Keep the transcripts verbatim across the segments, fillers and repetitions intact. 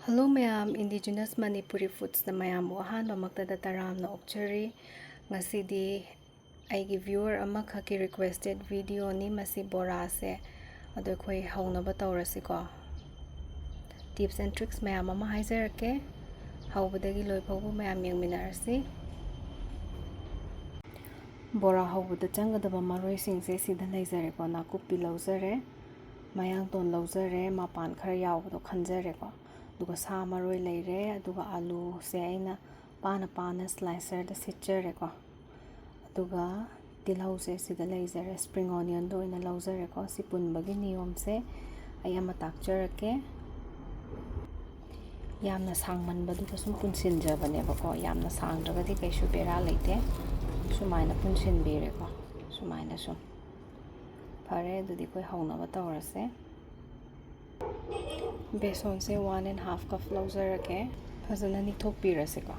Hello ꯃꯌꯥꯝ, Indigenous Manipuri Foodsꯇ ꯃꯌꯥꯝꯕꯨ ꯑꯍꯥꯟꯕꯃꯛꯇꯗ ꯇꯔꯥꯝꯅ ꯑꯣꯛꯆꯔꯤ꯫ ꯉꯁꯤꯗꯤ ꯑꯩꯒꯤ viewer ꯑꯃꯈꯛꯀꯤ requested videoꯅꯤ꯫ ꯃꯁꯤ ꯕꯣꯔꯥꯁꯦ ꯑꯗꯣ ꯑꯩꯈꯣꯏ ꯍꯧꯅꯕ ꯇꯧꯔꯁꯤꯀꯣ꯫ Tips and tricks ꯃꯌꯥꯝ ꯑꯃ ꯍꯥꯏꯖꯔꯛꯀꯦ꯫ ꯍꯧꯕꯗꯒꯤ ꯂꯣꯏ ꯐꯥꯎꯕ ꯃꯌꯥꯝ ꯌꯦꯡꯃꯤꯟꯅꯔꯁꯤ꯫ ꯕꯣꯔꯥ ꯍꯧꯕꯗ ꯆꯪꯒꯗꯕ ꯃꯔꯣꯏꯁꯤꯡꯁꯦ ꯁꯤꯗ ꯂꯩꯖꯔꯦꯀꯣ꯫ ꯅꯥꯀꯨꯞꯄꯤ ꯂꯧꯖꯔꯦ, ꯃꯌꯥꯡꯇꯣꯟ ꯂꯧꯖꯔꯦ, ꯃꯄꯥꯟ ꯈꯔ ꯌꯥꯎꯕꯗꯣ ꯈꯟꯖꯔꯦꯀꯣ꯫ ꯑꯗꯨꯒ ꯁꯥ ꯃꯔꯣꯏ ꯂꯩꯔꯦ, ꯑꯗꯨꯒ ꯑꯂꯨꯁꯦ ꯑꯩꯅ ꯄꯥꯅ ꯄꯥꯅ slicerꯗ ꯁꯤꯠꯆꯔꯦꯀꯣ꯫ ꯑꯗꯨꯒ ꯇꯤꯜꯍꯧꯁꯦ ꯁꯤꯗ ꯂꯩꯖꯔꯦ, spring onionꯗ ꯑꯣꯏꯅ ꯂꯧꯖꯔꯦꯀꯣ꯫ ꯁꯤ ꯄꯨꯟꯕꯒꯤ ꯅꯤꯌꯣꯝꯁꯦ ꯑꯩ ꯑꯃ ꯇꯥꯛꯆꯔꯛꯀꯦ꯫ ꯌꯥꯝꯅ ꯁꯥꯡꯃꯟꯕꯗꯨꯗ ꯁꯨꯝ ꯄꯨꯟꯁꯤꯟꯖꯕꯅꯦꯕꯀꯣ꯫ ꯌꯥꯝꯅ ꯁꯥꯡꯗ꯭ꯔꯒꯗꯤ ꯀꯩꯁꯨ ꯕꯦꯔꯥ ꯂꯩꯇꯦ꯫ ꯁꯨꯃꯥꯏꯅ ꯄꯨꯟꯁꯤꯟꯕꯤꯔꯦꯀꯣ꯫ ꯁꯨꯃꯥꯏꯅ ꯁꯨꯝ꯫ ꯐꯔꯦ, ꯑꯗꯨꯗꯤ ꯑꯩꯈꯣꯏ ꯍꯧꯅꯕ ꯇꯧꯔꯁꯦ꯫ ꯕꯦꯁꯣꯟꯁꯦ one and half cup ꯂꯧꯖꯔꯒꯦ꯫ ꯐꯖꯅ ꯅꯤꯛꯊꯣꯛꯄꯤꯔꯁꯤꯀꯣ꯫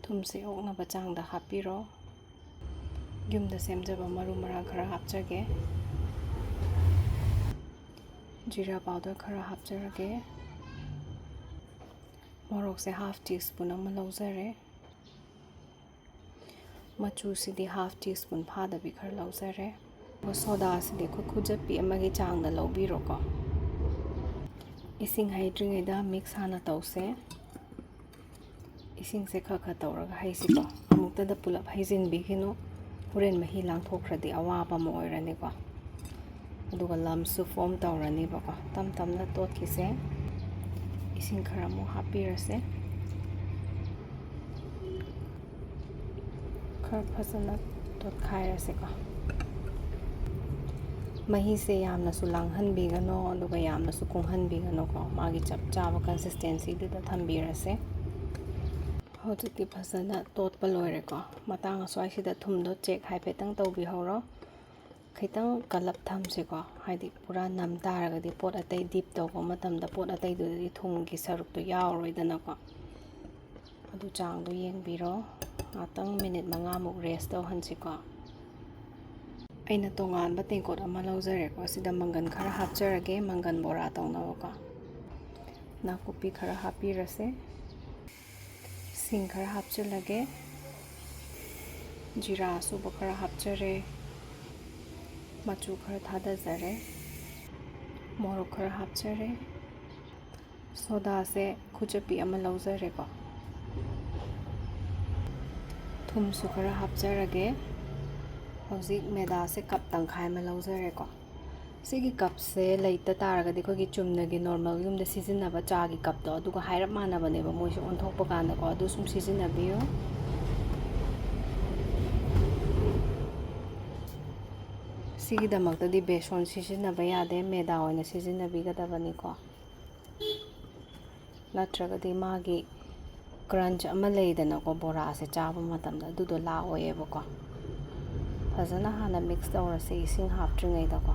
ꯊꯨꯝꯁꯦ ꯑꯣꯛꯅꯕ ꯆꯥꯡꯗ ꯍꯥꯞꯄꯤꯔꯣ꯫ ꯌꯨꯝꯗ ꯁꯦꯝꯖꯕ ꯃꯔꯨ ꯃꯔꯥꯡ ꯈꯔ ꯍꯥꯞꯆꯒꯦ꯫ ꯖꯤꯔꯥ powder ꯈꯔ ꯍꯥꯞꯆꯔꯒꯦ꯫ ꯃꯣꯔꯣꯛꯁꯦ half teaspoon ꯑꯃ ꯂꯧꯖꯔꯦ꯫ ꯃꯆꯨꯁꯤꯗꯤ half teaspoon ꯐꯥꯗꯕꯤ ꯈꯔ ꯂꯧꯖꯔꯦ꯫ ꯑꯗꯨꯒ ꯁꯣꯗꯥꯁꯤꯗꯤ ꯑꯩꯈꯣꯏ ꯈꯨꯖꯞꯄꯤ ꯑꯃꯒꯤ ꯆꯥꯡꯗ ꯂꯧꯕꯤꯔꯣꯀꯣ꯫ ꯏꯁꯤꯡ ꯍꯩꯗ꯭ꯔꯤꯉꯩꯗ mix ꯍꯥꯟꯅ ꯇꯧꯁꯦ꯫ ꯏꯁꯤꯡꯁꯦ ꯈꯔ ꯈꯔ ꯇꯧꯔꯒ ꯍꯩꯁꯤꯀꯣ꯫ ꯑꯃꯨꯛꯇꯗ ꯄꯨꯂꯞ ꯍꯩꯖꯤꯟꯕꯤꯒꯅꯨ, ꯍꯣꯔꯦꯟ ꯃꯍꯤ ꯂꯥꯡꯊꯣꯛꯈ꯭ꯔꯗꯤ ꯑꯋꯥꯕ ꯑꯃ ꯑꯣꯏꯔꯅꯤꯀꯣ꯫ ꯑꯗꯨꯒ lumpꯁꯨ form ꯇꯧꯔꯅꯤꯕꯀꯣ꯫ ꯇꯞ ꯇꯞꯅ ꯇꯣꯠꯈꯤꯁꯦ꯫ ꯏꯁꯤꯡ ꯈꯔ ꯑꯃꯨꯛ ꯍꯥꯞꯄꯤꯔꯁꯦ꯫ ꯈꯔ ꯐꯖꯅ ꯇꯣꯠꯈꯥꯏꯔꯁꯦꯀꯣ꯫ ꯃꯍꯤꯁꯦ ꯌꯥꯝꯅꯁꯨ ꯂꯥꯡꯍꯟꯕꯤꯒꯅꯣ, ꯑꯗꯨꯒ ꯌꯥꯝꯅꯁꯨ ꯀꯨꯡꯍꯟꯕꯤꯒꯅꯨꯀꯣ꯫ ꯃꯥꯒꯤ ꯆꯞ ꯆꯥꯕ consistencyꯗꯨꯗ ꯊꯝꯕꯤꯔꯁꯦ꯫ ꯍꯧꯖꯤꯛꯇꯤ ꯐꯖꯅ ꯇꯣꯠꯄ ꯂꯣꯏꯔꯦꯀꯣ꯫ ꯃꯇꯥꯡ ꯑꯁ꯭ꯋꯥꯏꯁꯤꯗ ꯊꯨꯝꯗꯣ check ꯍꯥꯏꯐꯦꯠꯇꯪ ꯇꯧꯕꯤꯍꯧꯔꯣ꯫ ꯈꯤꯇꯪ ꯀꯜꯂꯞ ꯊꯝꯁꯤꯀꯣ, ꯍꯥꯏꯗꯤ ꯄꯨꯔꯥ ꯅꯝ ꯇꯥꯔꯒꯗꯤ ꯄꯣꯠ ꯑꯇꯩ dip ꯇꯧꯕ ꯃꯇꯝꯗ ꯄꯣꯠ ꯑꯇꯩꯗꯨꯗꯗꯤ ꯊꯨꯝꯒꯤ ꯁꯔꯨꯛꯇꯣ ꯌꯥꯎꯔꯣꯏꯗꯅꯀꯣ꯫ ꯑꯗꯨ ꯆꯥꯡꯗꯣ ꯌꯦꯡꯕꯤꯔꯣ꯫ ꯉꯥꯛꯇꯪ minute ꯃꯉꯥꯃꯨꯛ rest ꯇꯧꯍꯟꯁꯤꯀꯣ꯫ ꯑꯩꯅ ꯇꯣꯉꯥꯟꯕ ꯇꯦꯡꯀꯣꯠ ꯑꯃ ꯂꯧꯖꯔꯦꯀꯣ꯫ ꯁꯤꯗ ꯃꯪꯒꯟ ꯈꯔ ꯍꯥꯞꯆꯔꯒꯦ, ꯃꯪꯒꯟ ꯕꯣꯔꯥ ꯇꯧꯅꯕꯀꯣ꯫ ꯅꯥꯀꯨꯞꯄꯤ ꯈꯔ ꯍꯥꯞꯄꯤꯔꯁꯦ꯫ ꯁꯤꯡ ꯈꯔ ꯍꯥꯞꯆꯤꯜꯂꯒꯦ꯫ ꯖꯤꯔꯥ ꯑꯁꯨꯕ ꯈꯔ ꯍꯥꯞꯆꯔꯦ꯫ ꯃꯆꯨ ꯈꯔ ꯊꯥꯗꯖꯔꯦ꯫ ꯃꯣꯔꯣꯛ ꯈꯔ ꯍꯥꯞꯆꯔꯦ꯫ ꯁꯣꯗꯥꯁꯦ ꯈꯨꯆꯞꯄꯤ ꯑꯃ ꯂꯧꯖꯔꯦꯀꯣ꯫ ꯊꯨꯝꯁꯨ ꯈꯔ ꯍꯥꯞꯆꯔꯒꯦ꯫ ꯍꯧꯖꯤꯛ ꯃꯦꯗꯥꯁꯦ ꯀꯞ ꯇꯪꯈꯥꯏ ꯑꯃ ꯂꯧꯖꯔꯦꯀꯣ꯫ ꯁꯤꯒꯤ ꯀꯞꯁꯦ ꯂꯩꯇ ꯇꯥꯔꯒꯗꯤ ꯑꯩꯈꯣꯏꯒꯤ ꯆꯨꯝꯅꯒꯤ ꯅꯣꯔꯃꯦꯜ ꯌꯨꯝꯗ ꯁꯤꯖꯤꯟꯅꯕ ꯆꯥꯒꯤ ꯀꯞꯇꯣ, ꯑꯗꯨꯒ ꯍꯥꯏꯔꯞ ꯃꯥꯟꯅꯕꯅꯦꯕ ꯃꯣꯏꯁꯦ ꯑꯣꯟꯊꯣꯛꯄ ꯀꯥꯟꯗꯀꯣ, ꯑꯗꯨ ꯁꯨꯝ ꯁꯤꯖꯤꯟꯅꯕꯤꯌꯨ꯫ ꯁꯤꯒꯤꯗꯃꯛꯇꯗꯤ ꯕꯦꯁꯣꯟ ꯁꯤꯖꯤꯟꯅꯕ ꯌꯥꯗꯦ, ꯃꯦꯗꯥ ꯑꯣꯏꯅ ꯁꯤꯖꯤꯟꯅꯕꯤꯒꯗꯕꯅꯤꯀꯣ꯫ ꯅꯠꯇ꯭ꯔꯒꯗꯤ ꯃꯥꯒꯤ ꯀ꯭ꯔꯟꯆ ꯑꯃ ꯂꯩꯗꯅꯀꯣ, ꯕꯣꯔꯥꯁꯦ ꯆꯥꯕ ꯃꯇꯝꯗ ꯑꯗꯨꯗꯣ ꯂꯥꯛꯑꯣꯏꯌꯦꯕꯀꯣ꯫ ꯐꯖꯅ ꯍꯥꯟꯅ ꯃꯤꯛꯁ ꯇꯧꯔꯁꯦ ꯏꯁꯤꯡ ꯍꯥꯞꯇ꯭ꯔꯤꯉꯩꯗꯀꯣ꯫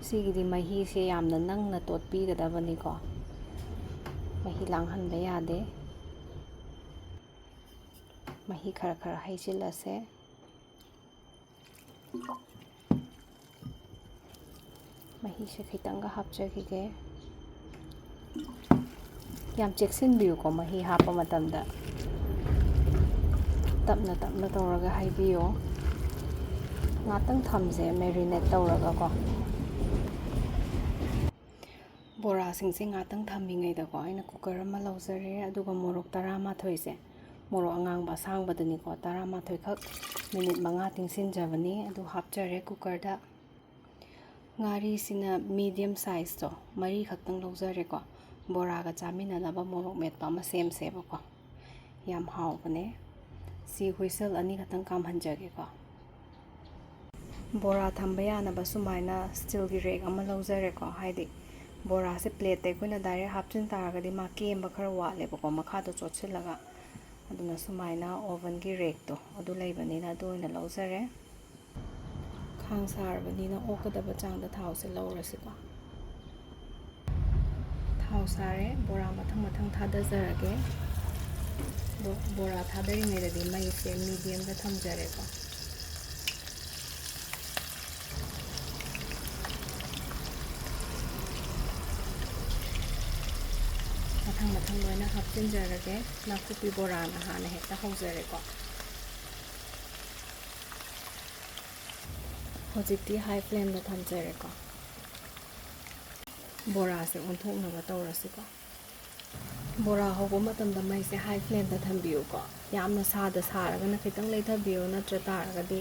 ꯁꯤꯒꯤꯗꯤ ꯃꯍꯤꯁꯦ ꯌꯥꯝꯅ ꯅꯪꯅ ꯇꯣꯠꯄꯤꯒꯗꯕꯅꯤꯀꯣ, ꯃꯍꯤ ꯂꯥꯡꯍꯟꯕ ꯌꯥꯗꯦ꯫ ꯃꯍꯤ ꯈꯔ ꯈꯔ ꯍꯩꯖꯤꯜꯂꯁꯦ꯫ ꯃꯍꯤꯁꯦ ꯈꯤꯇꯪꯒ ꯍꯥꯞꯆꯈꯤꯒꯦ꯫ ꯌꯥꯝ ꯆꯦꯛꯁꯤꯟꯕꯤꯌꯨꯀꯣ, ꯃꯍꯤ ꯍꯥꯞꯄ ꯃꯇꯝꯗ ꯇꯞꯅ ꯇꯞꯅ ꯇꯧꯔꯒ ꯍꯩꯕꯤꯌꯣ꯫ ꯉꯥꯛꯇꯪ ꯊꯝꯁꯦ ꯃꯦꯔꯤꯅꯦꯠ ꯇꯧꯔꯒꯀꯣ꯫ ꯕꯣꯔꯥꯁꯤꯡꯁꯦ ꯉꯥꯛꯇꯪ ꯊꯝꯃꯤꯉꯩꯗꯀꯣ, ꯑꯩꯅ ꯀꯨꯀꯔ ꯑꯃ ꯂꯧꯖꯔꯦ, ꯑꯗꯨꯒ ꯃꯣꯔꯣꯛ ꯇꯔꯥꯃꯥꯊꯣꯏꯁꯦ, ꯃꯣꯔꯣꯛ ꯑꯉꯥꯡꯕ ꯑꯁꯥꯡꯕꯗꯨꯅꯤꯀꯣ, ꯇꯔꯥꯃꯥꯊꯣꯏꯈꯛ ꯃꯤꯅꯤꯠ ꯃꯉꯥ ꯇꯤꯡꯁꯤꯟꯖꯕꯅꯤ, ꯑꯗꯨ ꯍꯥꯞꯆꯔꯦ ꯀꯨꯀꯔꯗ꯫ ꯉꯥꯔꯤꯁꯤꯅ ꯃꯤꯗꯤꯌꯝ ꯁꯥꯏꯖꯇꯣ ꯃꯔꯤ ꯈꯛꯇꯪ ꯂꯧꯖꯔꯦꯀꯣ꯫ ꯕꯣꯔꯥꯒ ꯆꯥꯃꯤꯟꯅꯅꯕ ꯃꯣꯔꯣꯛ ꯃꯦꯠꯄ ꯑꯃ ꯁꯦꯝꯁꯦꯕꯀꯣ꯫ ꯌꯥꯝ ꯍꯥꯎꯕꯅꯦ꯫ ꯁꯤ ꯍꯨꯏꯁꯦꯜ ꯑꯅꯤ ꯈꯛꯇꯪ ꯀꯥꯝꯍꯟꯖꯒꯦꯀꯣ꯫ ꯕꯣꯔꯥ ꯊꯝꯕ ꯌꯥꯅꯕ ꯁꯨꯃꯥꯏꯅ ꯁ꯭ꯇꯤꯜꯒꯤ ꯔꯦꯛ ꯑꯃ ꯂꯧꯖꯔꯦꯀꯣ꯫ ꯍꯥꯏꯗꯤ ꯕꯣꯔꯥꯁꯦ ꯄ꯭ꯂꯦꯠꯇ ꯑꯩꯈꯣꯏꯅ ꯗꯥꯏꯔꯦꯛ ꯍꯥꯞꯆꯤꯟ ꯇꯥꯔꯒꯗꯤ ꯃꯥ ꯀꯦꯝꯕ ꯈꯔ ꯋꯥꯠꯂꯦꯕꯀꯣ, ꯃꯈꯥꯗꯣ ꯆꯣꯠꯁꯤꯜꯂꯒ꯫ ꯑꯗꯨꯅ ꯁꯨꯃꯥꯏꯅ ꯑꯣꯚꯟꯒꯤ ꯔꯦꯛꯇꯣ ꯑꯗꯨ ꯂꯩꯕꯅꯤꯅ ꯑꯗꯨ ꯑꯣꯏꯅ ꯂꯧꯖꯔꯦ꯫ ꯈꯥꯡ ꯁꯥꯔꯕꯅꯤꯅ ꯑꯣꯛꯀꯗꯕ ꯆꯥꯡꯗ ꯊꯥꯎꯁꯦ ꯂꯧꯔꯁꯤꯀꯣ꯫ ꯊꯥꯎ ꯁꯥꯔꯦ, ꯕꯣꯔꯥ ꯃꯊꯪ ꯃꯊꯪ ꯊꯥꯗꯖꯔꯒꯦ꯫ ꯕꯣ-, ꯕꯣꯔꯥ ꯊꯥꯗꯔꯤꯉꯩꯗꯗꯤ ꯃꯩꯁꯦ ꯃꯤꯗꯤꯌꯝꯗ ꯊꯝꯖꯔꯦꯀꯣ꯫ ꯃꯊꯪ ꯃꯊꯪ ꯂꯣꯏꯅ ꯍꯥꯞꯆꯤꯟꯖꯔꯒꯦ꯫ ꯅꯥꯀꯨꯞꯄꯤ ꯕꯣꯔꯥꯅ ꯍꯥꯟꯅ ꯍꯦꯛꯇ ꯍꯧꯖꯔꯦꯀꯣ꯫ ꯍꯧꯖꯤꯛꯇꯤ ꯍꯥꯏ ꯐ꯭ꯂꯦꯝꯗ ꯊꯝꯖꯔꯦꯀꯣ꯫ ꯕꯣꯔꯥꯁꯦ ꯑꯣꯟꯊꯣꯛꯅꯕ ꯇꯧꯔꯁꯤꯀꯣ꯫ ꯕꯣꯔꯥ ꯍꯧꯕ ꯃꯇꯝꯗ ꯃꯩꯁꯦ ꯍꯥꯏ ꯐ꯭ꯂꯦꯝꯗ ꯊꯝꯕꯤꯌꯨꯀꯣ꯫ ꯌꯥꯝꯅ ꯁꯥꯗ ꯁꯥꯔꯒꯅ ꯈꯤꯇꯪ ꯂꯩꯊꯕꯤꯌꯣ, ꯅꯠꯇ꯭ꯔ ꯇꯥꯔꯒꯗꯤ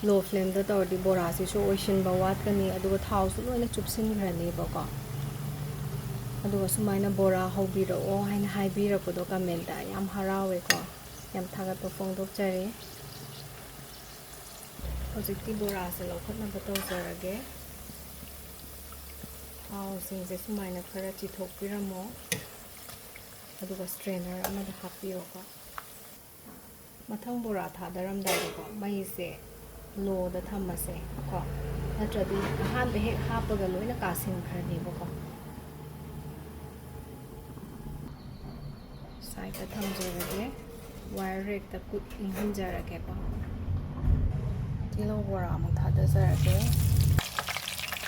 ꯂꯣ ꯐ꯭ꯂꯦꯝꯗ ꯇꯧꯔꯗꯤ ꯕꯣꯔꯥꯁꯤꯁꯨ ꯑꯣꯏꯁꯤꯟꯕ ꯋꯥꯠꯀꯅꯤ, ꯑꯗꯨꯒ ꯊꯥꯎꯁꯨ ꯂꯣꯏꯅ ꯆꯨꯞꯁꯤꯟꯈ꯭ꯔꯅꯦꯕꯀꯣ꯫ ꯑꯗꯨꯒ ꯁꯨꯃꯥꯏꯅ ꯕꯣꯔꯥ ꯍꯧꯕꯤꯔꯛꯑꯣ ꯍꯥꯏꯅ ꯍꯥꯏꯕꯤꯔꯛꯄꯗꯣ ꯀꯃꯦꯟꯇ, ꯌꯥꯝ ꯍꯔꯥꯎꯋꯦꯀꯣ꯫ ꯌꯥꯝ ꯊꯥꯒꯠꯄ ꯐꯣꯡꯗꯣꯛꯆꯔꯤ꯫ ꯍꯧꯖꯤꯛꯇꯤ ꯕꯣꯔꯥꯁꯦ ꯂꯧꯈꯠꯅꯕ ꯇꯧꯖꯔꯒꯦ꯫ ꯊꯥꯎꯁꯤꯡꯁꯦ ꯁꯨꯃꯥꯏꯅ ꯈꯔ ꯆꯤꯊꯣꯛꯄꯤꯔꯝꯃꯣ, ꯑꯗꯨꯒ ꯁ꯭ꯇ꯭ꯔꯦꯅꯔ ꯑꯃꯗ ꯍꯥꯞꯄꯤꯌꯣꯀꯣ꯫ ꯃꯊꯪ ꯕꯣꯔꯥ ꯊꯥꯗꯔꯝꯗꯥꯏꯗꯀꯣ, ꯃꯩꯁꯦ ꯂꯣꯗ ꯊꯝꯃꯁꯦ ꯀꯣ, ꯅꯠꯇ꯭ꯔꯗꯤ ꯑꯍꯥꯟꯕ ꯍꯦꯛ ꯍꯥꯞꯄꯒ ꯂꯣꯏꯅ ꯀꯥꯁꯤꯟꯈ꯭ꯔꯅꯦꯕꯀꯣ꯫ ꯁꯥꯏꯗꯇ ꯊꯝꯖꯔꯒꯦ꯫ ꯋꯥꯏꯌꯔ ꯔꯦꯛꯇ ꯈꯨꯠ ꯏꯪꯍꯟꯖꯔꯒꯦꯀꯣ꯫ ꯇꯤꯜꯍꯧ ꯕꯣꯔꯥ ꯑꯃꯨꯛ ꯊꯥꯗꯖꯔꯒꯦ꯫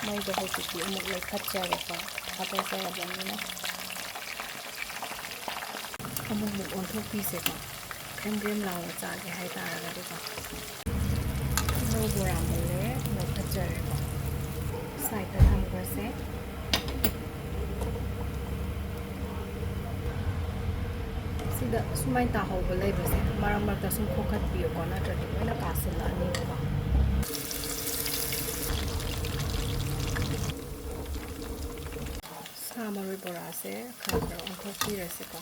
ꯃꯩꯗꯣ ꯍꯧꯖꯤꯛꯇꯤ ꯑꯃꯨꯛ ꯂꯩꯈꯠꯆꯔꯦꯀꯣ, ꯊꯥꯗꯖꯔꯕꯅꯤꯅ꯫ ꯑꯃꯨꯛ ꯑꯃꯨꯛ ꯑꯣꯟꯊꯣꯛꯄꯤꯁꯦꯀꯣ, ꯀ꯭ꯔꯦꯝ ꯀ꯭ꯔꯦꯝ ꯂꯥꯎꯅ ꯆꯥꯒꯦ ꯍꯥꯏꯇꯥꯔꯒꯗꯤꯀꯣ꯫ ꯇꯤꯜꯍꯧ ꯕꯣꯔꯥ ꯃꯨꯜꯂꯦ, ꯂꯧꯈꯠꯆꯔꯦꯀꯣ, ꯁꯥꯏꯗꯇ ꯊꯝꯈ꯭ꯔꯁꯦ꯫ ꯁꯤꯗ ꯁꯨꯃꯥꯏꯅ ꯇꯥꯍꯧꯕ ꯂꯩꯕꯁꯦ ꯃꯔꯛ ꯃꯔꯛꯇ ꯁꯨꯝ ꯈꯣꯠꯀꯠꯄꯤꯌꯨꯀꯣ, ꯅꯠꯇ꯭ꯔꯗꯤ ꯂꯣꯏꯅ ꯀꯥꯁꯤꯜꯂꯛꯑꯅꯤꯕꯀꯣ꯫ ꯁꯥ ꯃꯔꯣꯏ ꯕꯣꯔꯥꯁꯦ ꯈꯔ ꯈꯔ ꯑꯣꯟꯊꯣꯛꯄꯤꯔꯁꯤꯀꯣ꯫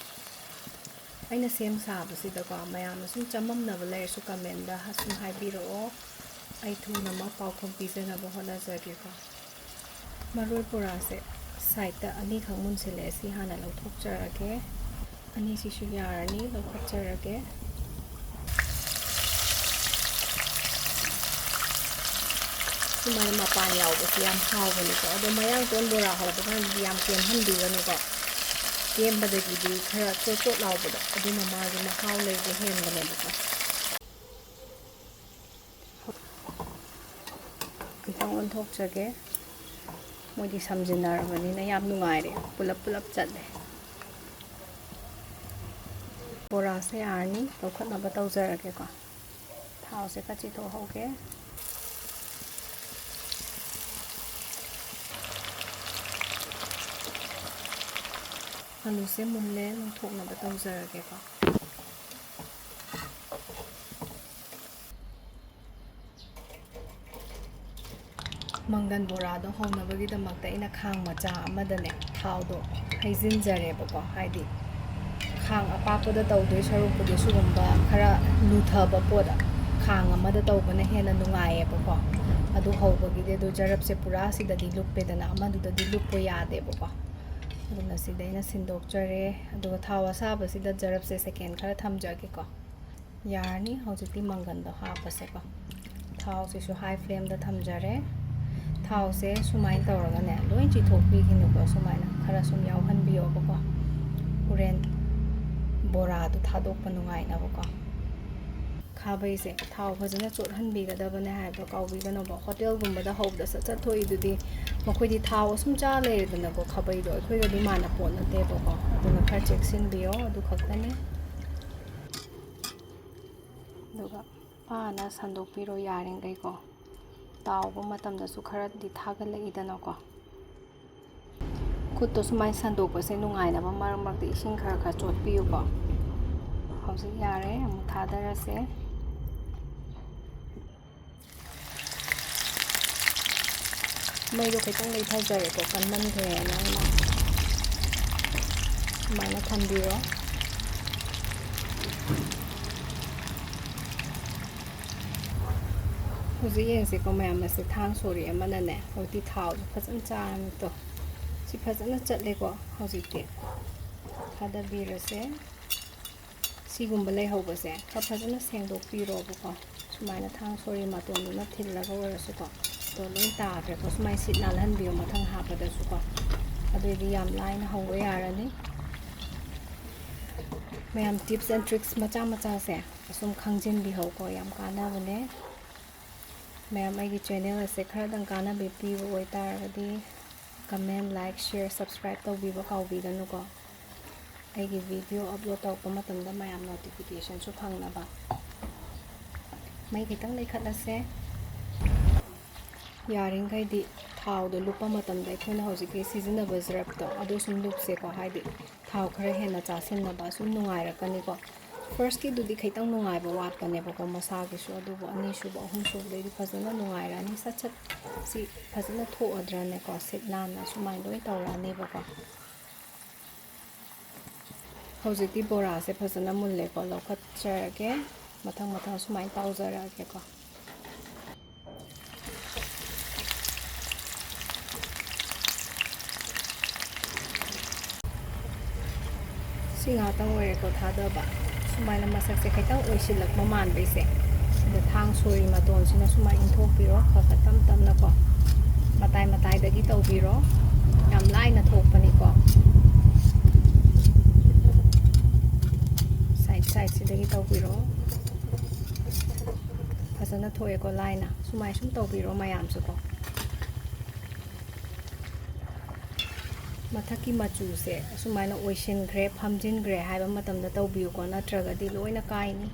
ꯑꯩꯅ ꯁꯦꯝ ꯁꯥꯕꯁꯤꯗꯀꯣ, ꯃꯌꯥꯝꯅ ꯁꯨꯝ ꯆꯃꯝꯅꯕ ꯂꯩꯔꯁꯨ ꯀꯃꯦꯟꯗ ꯁꯨꯝ ꯍꯥꯏꯕꯤꯔꯛꯑꯣ, ꯑꯩ ꯊꯨꯅꯃꯛ ꯄꯥꯎꯈꯨꯝ ꯄꯤꯖꯅꯕ ꯍꯣꯠꯅꯖꯒꯦꯀꯣ꯫ ꯃꯔꯣꯏ ꯕꯣꯔꯥꯁꯦ ꯁꯥꯏꯠꯇ ꯑꯅꯤꯈꯛ ꯃꯨꯟꯁꯤꯜꯂꯛꯑꯦ, ꯁꯤ ꯍꯥꯟꯅ ꯂꯧꯊꯣꯛꯆꯔꯒꯦ꯫ ꯑꯅꯤꯁꯤꯁꯨ ꯌꯥꯔꯅꯤ, ꯂꯧꯈꯠꯆꯔꯒꯦ꯫ ꯁꯨꯃꯥꯏꯅ ꯃꯄꯥꯟ ꯌꯥꯎꯕꯁꯦ ꯌꯥꯝ ꯍꯥꯎꯕꯅꯤꯀꯣ꯫ ꯑꯗꯣ ꯃꯌꯥꯡꯇꯣꯟ ꯕꯣꯔꯥ ꯍꯧꯕ ꯀꯥꯟꯗꯗꯤ ꯌꯥꯝ ꯀꯦꯝꯍꯟꯕꯤꯒꯅꯨꯀꯣ꯫ ꯀꯦꯝꯕꯗꯒꯤꯗꯤ ꯈꯔ ꯆꯣꯠ ꯆꯣꯠ ꯂꯥꯎꯕꯗꯣ, ꯑꯗꯨꯅ ꯃꯥꯒꯤ ꯃꯍꯥꯎ ꯂꯩꯕ ꯍꯦꯟꯕꯅꯦꯕꯀꯣ꯫ ꯈꯤꯇꯪ ꯑꯣꯟꯊꯣꯛꯆꯒꯦ꯫ ꯃꯣꯏꯗꯤ ꯁꯝꯖꯤꯟꯅꯔꯕꯅꯤꯅ ꯌꯥꯝ ꯅꯨꯡꯉꯥꯏꯔꯦ, ꯄꯨꯂꯞ ꯄꯨꯂꯞ ꯆꯠꯂꯦ꯫ ꯕꯣꯔꯥꯁꯦ ꯌꯥꯔꯅꯤ, ꯂꯧꯈꯠꯅꯕ ꯇꯧꯖꯔꯒꯦꯀꯣ꯫ ꯊꯥꯎꯁꯦ ꯈꯔ ꯆꯤꯊꯣꯛꯍꯧꯒꯦ꯫ ꯑꯂꯨꯁꯦ ꯃꯨꯜꯂꯦ, ꯂꯧꯊꯣꯛꯅꯕ ꯇꯧꯖꯔꯒꯦꯀꯣ꯫ ꯃꯪꯒꯟ ꯕꯣꯔꯥꯗꯣ ꯍꯧꯅꯕꯒꯤꯗꯃꯛꯇ ꯑꯩꯅ ꯈꯥꯡ ꯃꯆꯥ ꯑꯃꯗꯅꯦ ꯊꯥꯎꯗꯣ ꯍꯩꯖꯤꯟꯖꯔꯦꯕꯀꯣ꯫ ꯍꯥꯏꯗꯤ ꯈꯥꯡ ꯑꯄꯥꯛꯄꯗ ꯇꯧꯗꯣꯏ ꯁꯔꯨꯛꯄꯨꯗꯤ ꯁꯤꯒꯨꯝꯕ ꯈꯔ ꯂꯨꯊꯕ ꯄꯣꯠ ꯈꯥꯡ ꯑꯃꯗ ꯇꯧꯕꯅ ꯍꯦꯟꯅ ꯅꯨꯡꯉꯥꯏꯌꯦꯕꯀꯣ꯫ ꯑꯗꯨ ꯍꯧꯕꯒꯤꯗꯤ ꯑꯗꯨ ꯖꯔꯞꯁꯦ ꯄꯨꯔꯥ ꯁꯤꯗꯗꯤ ꯂꯨꯞꯄꯦꯗꯅ, ꯑꯃꯗꯨꯗꯗꯤ ꯂꯨꯞꯄ ꯌꯥꯗꯦꯕꯀꯣ꯫ ꯑꯗꯨꯅ ꯁꯤꯗ ꯑꯩꯅ ꯁꯤꯟꯗꯣꯛꯆꯔꯦ꯫ ꯑꯗꯨꯒ ꯊꯥꯎ ꯑꯁꯥꯕꯁꯤꯗ ꯖꯔꯞꯁꯦ ꯁꯦꯀꯦꯟ ꯈꯔ ꯊꯝꯖꯒꯦꯀꯣ꯫ ꯌꯥꯔꯅꯤ꯫ ꯍꯧꯖꯤꯛꯇꯤ ꯃꯪꯒꯟꯗꯣ ꯍꯥꯞꯄꯁꯦꯀꯣ꯫ ꯊꯥꯎꯁꯤꯁꯨ ꯍꯥꯏ ꯐ꯭ꯂꯦꯝꯗ ꯊꯝꯖꯔꯦ꯫ ꯊꯥꯎꯁꯦ ꯁꯨꯃꯥꯏꯅ ꯇꯧꯔꯒꯅꯦ ꯂꯣꯏ ꯆꯤꯊꯣꯛꯄꯤꯈꯤꯅꯨꯀꯣ꯫ ꯁꯨꯃꯥꯏꯅ ꯈꯔ ꯁꯨꯝ ꯌꯥꯎꯍꯟꯕꯤꯌꯣꯕꯀꯣ꯫ ꯍꯣꯔꯦꯟ ꯕꯣꯔꯥꯗꯣ ꯊꯥꯗꯣꯛꯄ ꯅꯨꯡꯉꯥꯏꯅꯕꯀꯣ꯫ ꯈꯥꯕꯩꯁꯦ ꯊꯥꯎ ꯐꯖꯅ ꯆꯣꯠꯍꯟꯕꯤꯒꯗꯕꯅꯦ ꯍꯥꯏꯕ ꯀꯥꯎꯕꯤꯒꯅꯣꯕ꯫ ꯍꯣꯇꯦꯜꯒꯨꯝꯕꯗ ꯍꯧꯕꯗ ꯁꯠ ꯁꯠ ꯊꯣꯛꯏꯗꯨꯗꯤ ꯃꯈꯣꯏꯗꯤ ꯊꯥꯎ ꯑꯁꯨꯝ ꯆꯥ ꯂꯩꯔꯦꯗꯅꯀꯣ꯫ ꯈꯥꯕꯩꯗꯣ ꯑꯩꯈꯣꯏꯒꯗꯤ ꯃꯥꯟꯅ ꯄꯣꯠ ꯅꯠꯇꯦꯕꯀꯣ꯫ ꯑꯗꯨꯅ ꯈꯔ ꯆꯦꯛꯁꯤꯟꯕꯤꯌꯣ꯫ ꯑꯗꯨ ꯈꯛꯇꯅꯤ꯫ ꯑꯗꯨꯒ ꯄꯥꯅ ꯁꯟꯗꯣꯛꯄꯤꯔꯣ ꯌꯥꯔꯤꯈꯩꯀꯣ꯫ ꯇꯥꯎꯕ ꯃꯇꯝꯗꯁꯨ ꯈꯔꯗꯤ ꯊꯥꯒꯠꯂꯛꯏꯗꯅꯀꯣ꯫ ꯈꯨꯠꯇꯣ ꯁꯨꯃꯥꯏꯅ ꯁꯟꯗꯣꯛꯄꯁꯦ ꯅꯨꯡꯉꯥꯏꯅꯕ ꯃꯔꯛ ꯃꯔꯛꯇ ꯏꯁꯤꯡ ꯈꯔ ꯈꯔ ꯆꯣꯠꯄꯤꯌꯨꯀꯣ꯫ ꯍꯧꯖꯤꯛ ꯌꯥꯔꯦ, ꯑꯃꯨꯛ ꯊꯥꯗꯔꯁꯦ꯫ ꯃꯩꯗꯣ ꯈꯤꯇꯪ ꯂꯩꯊꯖꯔꯦꯀꯣ, ꯀꯟꯃꯟꯈ꯭ꯔꯦꯅ ꯑꯩꯅ ꯁꯨꯃꯥꯏꯅ ꯊꯝꯕꯤꯔꯣ꯫ ꯍꯧꯖꯤꯛ ꯌꯦꯡꯁꯤꯀꯣ ꯃꯌꯥꯝ, ꯑꯁꯤ ꯊꯥꯡ ꯁꯣꯔꯤ ꯑꯃꯅꯅꯦ ꯍꯧꯖꯤꯛꯇꯤ ꯊꯥꯎꯁꯦ ꯐꯖꯅ ꯆꯥꯔꯅꯤꯗꯣ꯫ ꯁꯤ ꯐꯖꯅ ꯆꯠꯂꯦꯀꯣ꯫ ꯍꯧꯖꯤꯛꯇꯤ ꯊꯥꯗꯕꯤꯔꯁꯦ꯫ ꯁꯤꯒꯨꯝꯕ ꯂꯩꯍꯧꯕꯁꯦ ꯈꯔ ꯐꯖꯅ ꯁꯦꯡꯗꯣꯛꯄꯤꯔꯣꯕꯀꯣ꯫ ꯁꯨꯃꯥꯏꯅ ꯊꯥꯡ ꯁꯣꯔꯤ ꯃꯇꯣꯟꯗꯨꯅ ꯊꯤꯜꯂꯒ ꯑꯣꯏꯔꯁꯨꯀꯣ꯫ ꯑꯗꯣ ꯂꯣꯏ ꯇꯥꯈ꯭ꯔꯦꯀꯣ꯫ ꯁꯨꯃꯥꯏꯅ ꯁꯤꯠ ꯅꯥꯜꯍꯟꯕꯤꯌꯣ ꯃꯊꯪ ꯍꯥꯞꯄꯗꯁꯨꯀꯣ꯫ ꯑꯗꯨꯑꯣꯏꯗꯤ ꯌꯥꯝ ꯂꯥꯏꯅ ꯍꯧꯕ ꯌꯥꯔꯅꯤ꯫ ꯃꯌꯥꯝ tips and tricks ꯃꯆꯥ ꯃꯆꯥꯁꯦ ꯑꯁꯨꯝ ꯈꯪꯖꯤꯟꯕꯤꯍꯧꯀꯣ, ꯌꯥꯝ ꯀꯥꯟꯅꯕꯅꯦ꯫ ꯃꯌꯥꯝ ꯑꯩꯒꯤ channel ꯑꯁꯦ ꯈꯔꯗꯪ ꯀꯥꯟꯅꯕ ꯄꯤꯕ ꯑꯣꯏꯇꯥꯔꯒꯗꯤ comment, like, share, subscribe ꯇꯧꯕꯤꯕ ꯀꯥꯎꯕꯤꯒꯅꯨꯀꯣ꯫ ꯑꯩꯒꯤ video upload ꯇꯧꯔꯛꯄ ꯃꯇꯝꯗ ꯃꯌꯥꯝ notificationꯁꯨ ꯐꯪꯅꯕ꯫ ꯃꯩ ꯈꯤꯇꯪ ꯂꯩꯈꯠꯂꯁꯦ꯫ ꯌꯥꯔꯤꯈꯩꯗꯤ ꯊꯥꯎꯗꯣ ꯂꯨꯞꯄ ꯃꯇꯝꯗ ꯑꯩꯈꯣꯏꯅ ꯍꯧꯖꯤꯛꯀꯤ ꯁꯤꯖꯤꯟꯅꯕ ꯖꯔꯞꯇꯣ ꯑꯗꯨ ꯁꯨꯝ ꯂꯨꯞꯁꯦꯀꯣ, ꯍꯥꯏꯗꯤ ꯊꯥꯎ ꯈꯔ ꯍꯦꯟꯅ ꯆꯥꯁꯤꯟꯅꯕ ꯁꯨꯝ ꯅꯨꯡꯉꯥꯏꯔꯛꯀꯅꯤꯀꯣ꯫ Firstꯀꯤꯗꯨꯗꯤ ꯈꯤꯇꯪ ꯅꯨꯡꯉꯥꯏꯕ ꯋꯥꯠꯄꯅꯦꯕꯀꯣ ꯃꯁꯥꯒꯤꯁꯨ, ꯑꯗꯨꯕꯨ ꯑꯅꯤꯁꯨꯕ, ꯑꯍꯨꯝꯁꯨꯕꯗꯩꯗꯤ ꯐꯖꯅ ꯅꯨꯡꯉꯥꯏꯔꯛꯑꯅꯤ꯫ ꯁꯠ ꯁꯠ ꯁꯤ ꯐꯖꯅ ꯊꯣꯛꯑꯗ꯭ꯔꯅꯦꯀꯣ, ꯁꯤꯠ ꯅꯥꯟꯅ ꯁꯨꯃꯥꯏꯅ ꯂꯣꯏ ꯇꯧꯔꯛꯑꯅꯦꯕꯀꯣ꯫ ꯍꯧꯖꯤꯛꯇꯤ ꯕꯣꯔꯥꯁꯦ ꯐꯖꯅ ꯃꯨꯜꯂꯦꯀꯣ, ꯂꯧꯈꯠꯆꯔꯒꯦ꯫ ꯃꯊꯪ ꯃꯊꯪ ꯁꯨꯃꯥꯏꯅ ꯇꯥꯎꯖꯔꯛꯑꯒꯦꯀꯣ꯫ ꯁꯤ ꯉꯥꯛꯇꯪ ꯑꯣꯏꯔꯦꯀꯣ ꯊꯥꯗꯕ꯫ ꯁꯨꯃꯥꯏꯅ ꯃꯁꯛꯁꯦ ꯈꯤꯇꯪ ꯑꯣꯏꯁꯤꯜꯂꯛꯄ ꯃꯥꯟꯕꯩꯁꯦ, ꯁꯤꯗ ꯊꯥꯡ ꯁꯣꯔꯤ ꯃꯇꯣꯟꯁꯤꯅ ꯁꯨꯃꯥꯏꯅ ꯏꯟꯊꯣꯛꯄꯤꯔꯣ꯫ ꯈꯔ ꯈꯔ ꯇꯞ ꯇꯞꯅꯀꯣ, ꯃꯇꯥꯏ ꯃꯇꯥꯏꯗꯒꯤ ꯇꯧꯕꯤꯔꯣ꯫ ꯌꯥꯝ ꯂꯥꯏꯅ ꯊꯣꯛꯄꯅꯤꯀꯣ꯫ Side sideꯁꯤꯗꯒꯤ ꯇꯧꯕꯤꯔꯣ꯫ ꯐꯖꯅ ꯊꯣꯛꯑꯦꯀꯣ, ꯂꯥꯏꯅ꯫ ꯁꯨꯃꯥꯏ ꯁꯨꯝ ꯇꯧꯕꯤꯔꯣ ꯃꯌꯥꯝꯁꯨꯀꯣ꯫ ꯃꯊꯛꯀꯤ ꯃꯆꯨꯁꯦ ꯑꯁꯨꯃꯥꯏꯅ ꯑꯣꯏꯁꯤꯟꯈ꯭ꯔꯦ, ꯐꯝꯖꯤꯟꯈ꯭ꯔꯦ ꯍꯥꯏꯕ ꯃꯇꯝꯗ ꯇꯧꯕꯤꯌꯨꯀꯣ, ꯅꯠꯇ꯭ꯔꯒꯗꯤ ꯂꯣꯏꯅ ꯀꯥꯏꯅꯤ꯫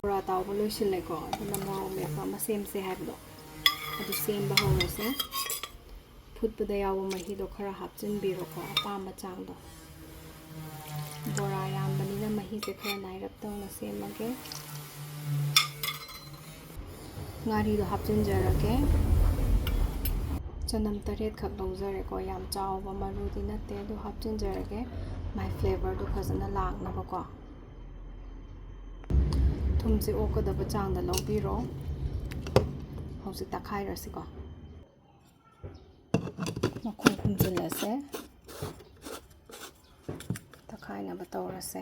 ꯕꯣꯔꯥ ꯇꯥꯎꯕ ꯂꯣꯏꯁꯤꯜꯂꯦꯀꯣ, ꯑꯗꯨꯅ ꯃꯣꯔꯣꯛ ꯃꯦꯠꯄ ꯑꯃ ꯁꯦꯝꯁꯦ ꯍꯥꯏꯕꯗꯣ, ꯑꯗꯨ ꯁꯦꯝꯕ ꯍꯧꯔꯁꯦ꯫ ꯐꯨꯠꯄꯗ ꯌꯥꯎꯕ ꯃꯍꯤꯗꯣ ꯈꯔ ꯍꯥꯞꯆꯤꯟꯕꯤꯔꯣꯀꯣ, ꯑꯄꯥꯝꯕ ꯆꯥꯡꯗꯣ꯫ ꯕꯣꯔꯥ ꯌꯥꯝꯕꯅꯤꯅ ꯃꯍꯤꯁꯦ ꯈꯔ ꯅꯥꯏꯔꯞ ꯇꯧꯅ ꯁꯦꯝꯃꯒꯦ꯫ ꯉꯥꯔꯤꯗꯣ ꯍꯥꯞꯆꯤꯟꯖꯔꯒꯦ꯫ ꯆꯅꯝ ꯇꯔꯦꯠꯈꯛ ꯂꯧꯖꯔꯦꯀꯣ, ꯌꯥꯝ ꯆꯥꯎꯕ ꯃꯔꯨꯗꯤ ꯅꯠꯇꯦ, ꯑꯗꯨ ꯍꯥꯞꯆꯤꯟꯖꯔꯒꯦ꯫ ꯃꯥꯏ flavorꯗꯣ ꯐꯖꯅ ꯂꯥꯛꯅꯕꯀꯣ꯫ ꯊꯨꯝꯁꯦ ꯑꯣꯛꯀꯗꯕ ꯆꯥꯡꯗ ꯂꯧꯕꯤꯔꯣ꯫ ꯍꯧꯖꯤꯛ ꯇꯛꯈꯥꯏꯔꯁꯤꯀꯣ꯫ ꯃꯈꯨꯝ ꯈꯨꯝꯖꯤꯜꯂꯁꯦ꯫ ꯇꯛꯈꯥꯏꯅꯕ ꯇꯧꯔꯁꯦ꯫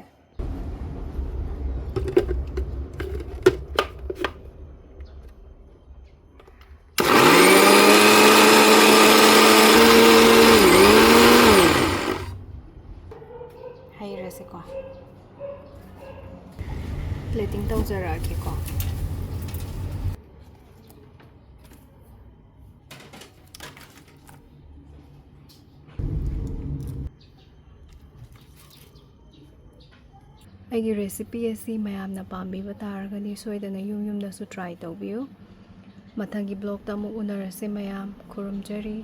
ꯍꯩꯔꯁꯦꯀꯣ꯫ Plating ꯇꯧꯖꯔꯛꯑꯒꯦꯀꯣ꯫ ꯑꯩꯒꯤ recipe ꯑꯁꯤ ꯃꯌꯥꯝꯅ ꯄꯥꯝꯕꯤꯕ ꯇꯥꯔꯒꯗꯤ ꯁꯣꯏꯗꯅ ꯌꯨꯝ ꯌꯨꯝꯗꯁꯨ try ꯇꯧꯕꯤꯌꯨ꯫ ꯃꯊꯪꯒꯤ vlogꯇ ꯑꯃꯨꯛ ꯎꯅꯔꯁꯦ ꯃꯌꯥꯝ꯫ ꯈꯨꯔꯨꯝꯖꯔꯤ꯫